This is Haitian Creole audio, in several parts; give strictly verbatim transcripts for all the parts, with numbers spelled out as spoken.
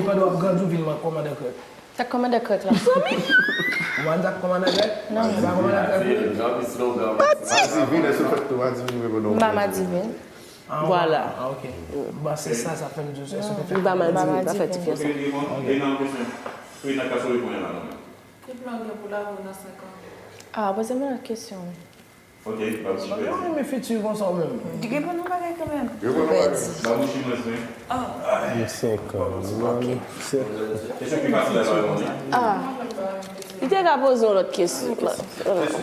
Pandan w ap grandi, w vin kòmandan krèk. Sa kòmandan krèk la. Ou pa di sa kòmandan krèk? Non. Ou pa kòmandan krèk? Madivin, èske w fèt tou Madivin, reponn non? M pa Madivin. Vwala. Ah, ok. Bon, se sa, sa fè m di w, èske w te fèt? M pa Madivin, m pa fèt Tifyans. Ok, li gen yon kesyon. Prina ka sove kounye a la, non? Ki plan w gen pou lavi w nan senk an? Ah, poze m yon lòt kesyon. Ok, Babouchi pèdi. Mwen renmen fiti konsa w menm. Reponn yon bagay kanmenm. Ou pèdi. Babouchi mwen zen. Ah. Gen senk an. Ok. Kesyon ki fasil la, pa reponn li. Ah. Li te ka poze yon lòt kesyon.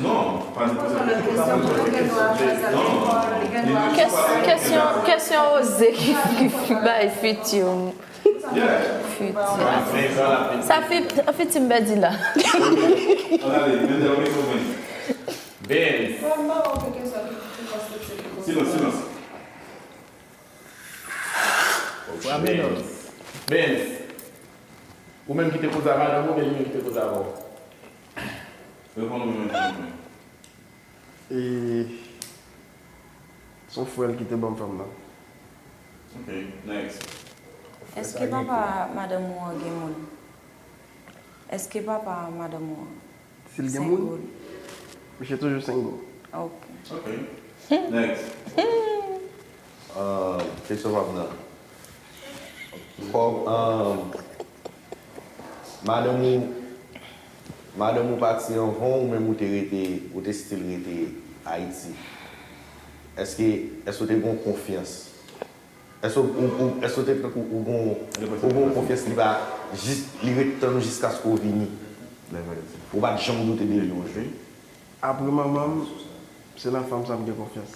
Non, pa di poze yon lòt kesyon. Kes-, kesyon, kesyon oze ki, ki bay fiti. Yeah. Fiti. Sa fi, fiti m pèdi la. Ann ale, men dè ou gen konvenn. Benz. Silans, silans. Ok, Benz. Benz. Ou menm ki te koze a madanm ou, oubyen li menm ki te koze avè w? Reponn ou menm, reponn ou menm. E se yon frè l ki te ban m fanm nan. Ok, next. Èske papa madanm ou an gen moun? Èske papa madanm ou an? Si l gen moun? Single? Misye toujou single. Ok. Ok. Next. Ah, kesyon pa m nan. Kòm, ah, madanm ou, madanm ou pati anvan w, ou menm ou te rete, ou te still rete Ayiti. Èske, èske w te gen yon konfyans? Èske ou, ou, ou, èske ou te tankou ou gon, ou gon konfyans li pa jis, li ret tann ou jiskaske w vini? Ou pa t janm doute de li, wi. Apre manman m, se nan fanm sa m gen konfyans.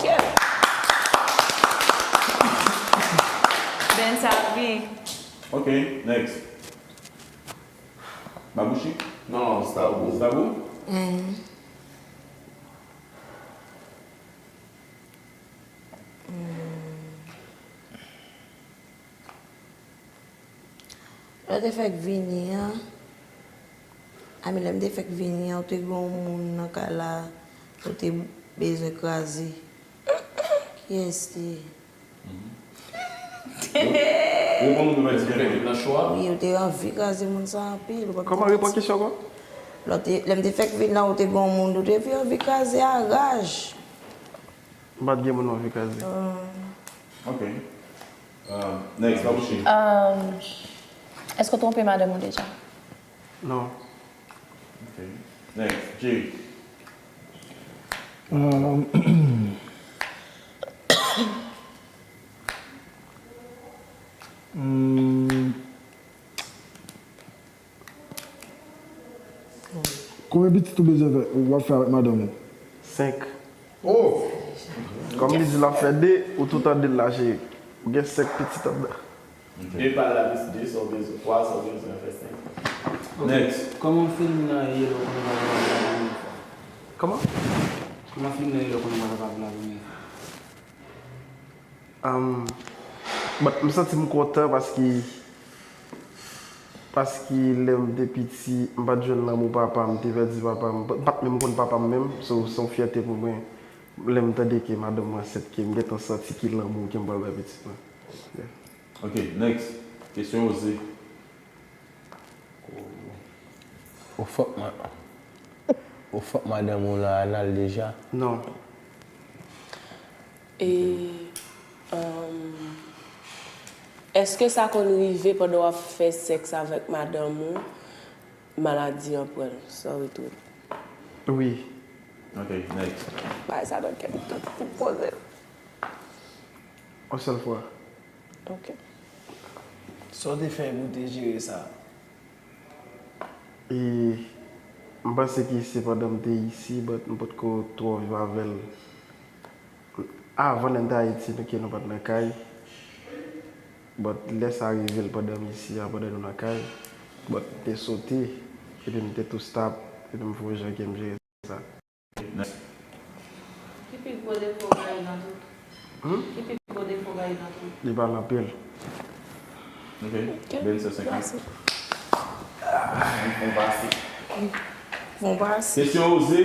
Kèt! Ben Savi. Ok, next. Babouchi? Non, Stabou. Stabou? Lè w te fèk vini an, I mean, lè m te fèk vini an, ou te gen yon moun nan kay la, ou te bezwen kraze. Kiyès te ye? Reponn nou, nou mèt di nan chwa. Wi, ou te anvi kraze moun sa anpil. Kòman, reprann kesyon ankò? Lè w te, lè m te fèk vin la, ou te gen yon moun, ou te anvi kraze a raj. M pa t gen moun m anvi kraze. Ok. Ah, next, Babouchi. Èske w twonpe madanm ou deja? Non. Ok. Next, Jay. Ah, hmm. Konbyen pitit ou bezwen fè, w ap fè avèk madanm ou? Senk. Oh! Kòm li di l ap fè de, ou tou tande l la, cheri. Ou gen senk pitit anndan. Ok. De pa la plis de, sa w bezwen, twa, sa w bezwen fè senk. Ok. Next. Kòman feeling nan ye lè w konnen w pa kapab la premye fwa? Kòman? Kòman feeling nan ye lè w konnen w pa kapab la premye fwa? Am, but m santi m kontan paske, paske lè m te piti, m pa t jwenn lanmou papa m, m te pèdi papa m, m pa t menm konn papa m menm, so, se yon fyète pou mwen lè m tande ke madanm mwen ansent, ke m gentan santi ki lanmou ke m pral bay pitit mwen. Yeah. Ok, next. Kesyon oze. Ou fuck ma-, ou fuck madanm ou nan anal deja? Non. E, um, èske sa konn rive pandan w ap fè sèks avèk madanm ou, maladi an pran l, san retounen? Wi. Ok, next. Bagay sa nan kè m, tout pou poze l. Yon sèl fwa. Ok. Sa w te fè pou w te jere sa? E m panse ke se pandan m te isi, but m potko twò viv avè l. Avan lè m te Ayiti, nou ke nou pa t nan kay. But lè sa rive l pandan m isi a, pandan nou nan kay. But m te sote, epi m te tou stop, epi m fè yon jan ke m jere sa. Ki pi gwo defo w gaye nan tout? Hmm? Ki pi gwo defo w gaye nan tout? Li pale anpil. Ok. Ok. Bèl sa, senk an. Mèsi. Fon pase. Fon pase. Kesyon oze.